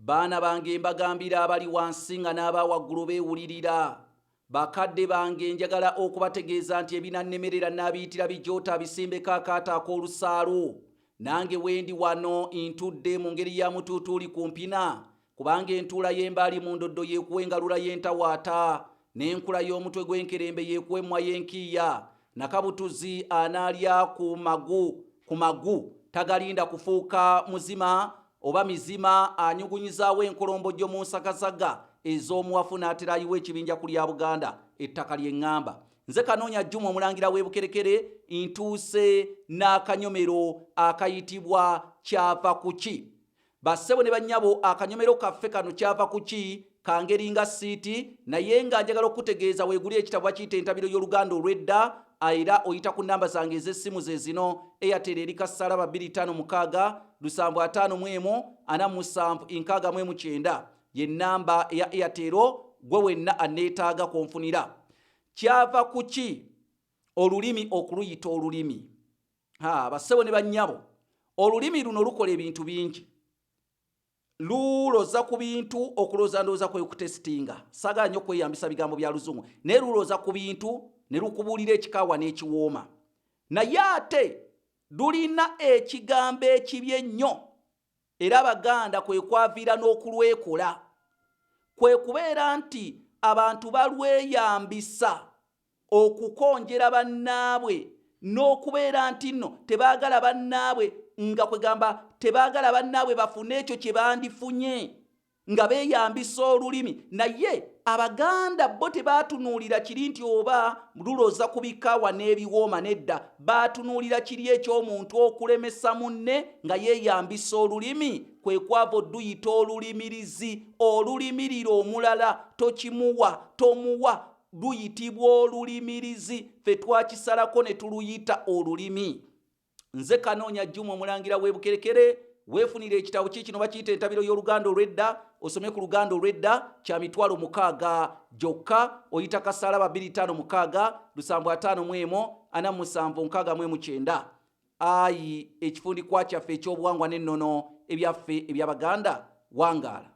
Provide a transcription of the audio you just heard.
Baana bange mbagambira abali wansi nga n'aba waggulu beewulirira. Bakadde bange njagala okubategeeza nti ebinannemerera nnaabiyitira bijoota bisimbeko akaato ak'olusaalu. Nange wendi wano ntudde mu ngeri ya mutuutuuli ku mpina kubanga entuula y'embaali mu ndoddo y'ekuwa engalula y'entawaata n'enkula y'omutwe gw'enkerembe y'ekuwa emmwa y'enkiiya. Nakabutuzi anaalya ku magu ku magu tagalinda kufuuka muzima oba mizima anyugunyizaawo enkolombojjo mu nsagasaga ez'omuwafu n'atera ayiwa ekibinja ku lya Buganda ettaka lye ŋŋamba. Nze Kanoonya Juma omulangira w'e Bukerekere ntuuse n'akanyomero akayitibwa Kyava Kuki. Bassebo ne bannyabo akanyomero kaffe kano Kyava Kuki ka ngeri nga siiti naye nga njagala okukutegeeza weeguli ekitabo bakiyita Entabiro y'Oluganda olw'edda era oyita ku nnamba zange ez'essimu ze zino Airtel eri Kasalaba 256 751 47 69 ye nnamba eya Airtel gwe wenna anneetaaga kw'onfunira. Kyava ku ki olulimi okuluyita olulimi? Ha, bassebo ne bannyabo, olulimi luno lukola ebintu bingi. Luloza ku bintu, okuloza ndowooza kwe kutesitinga. Saagala nnyo kweyambisa bigambo bya luzungu, naye luloza ku bintu ne lukubuulira ekikaawa n'ekiwooma. Naye ate lulina ekigambo ekibi ennyo era Abaganda kwe kwaviira n'okulwekola, kwe kubeera nti abantu balweyambisa okukonjera bannaabwe n'okubeera nti nno tebaagala bannaabwe nga kwegamba tebaagala bannaabwe bafune ekyo kye bandifunye nga beeyambisa olulimi. Naye Abaganda bo tebaatunuulira kiri nti oba luloza ku bikawa n'ebiwooma, nedda, baatunuulira kiri eky'omuntu okulemesa munne nga yeeyambisa olulimi, kwe kwava oduyita olulimirizi. Olulimirira omulala tokimuwa, tomuwa, luyitibwa olulimirizi. Ffe twakisalako ne tuluyita olulimi. Nze Kanoonya Juma omulangira w'e Bukerekere. Weefunire ekitabo kiikino bakiyita Entabiro y'Oluganda olw'edda, osome ku Luganda olw'edda kya 6000 gyokka. Oyita Kasaalaba 256 751 47 69. Ayi ekifundikwa kyaffe eky'obuwangwa n'ennono ebyaffe eby'Abaganda, wangaala.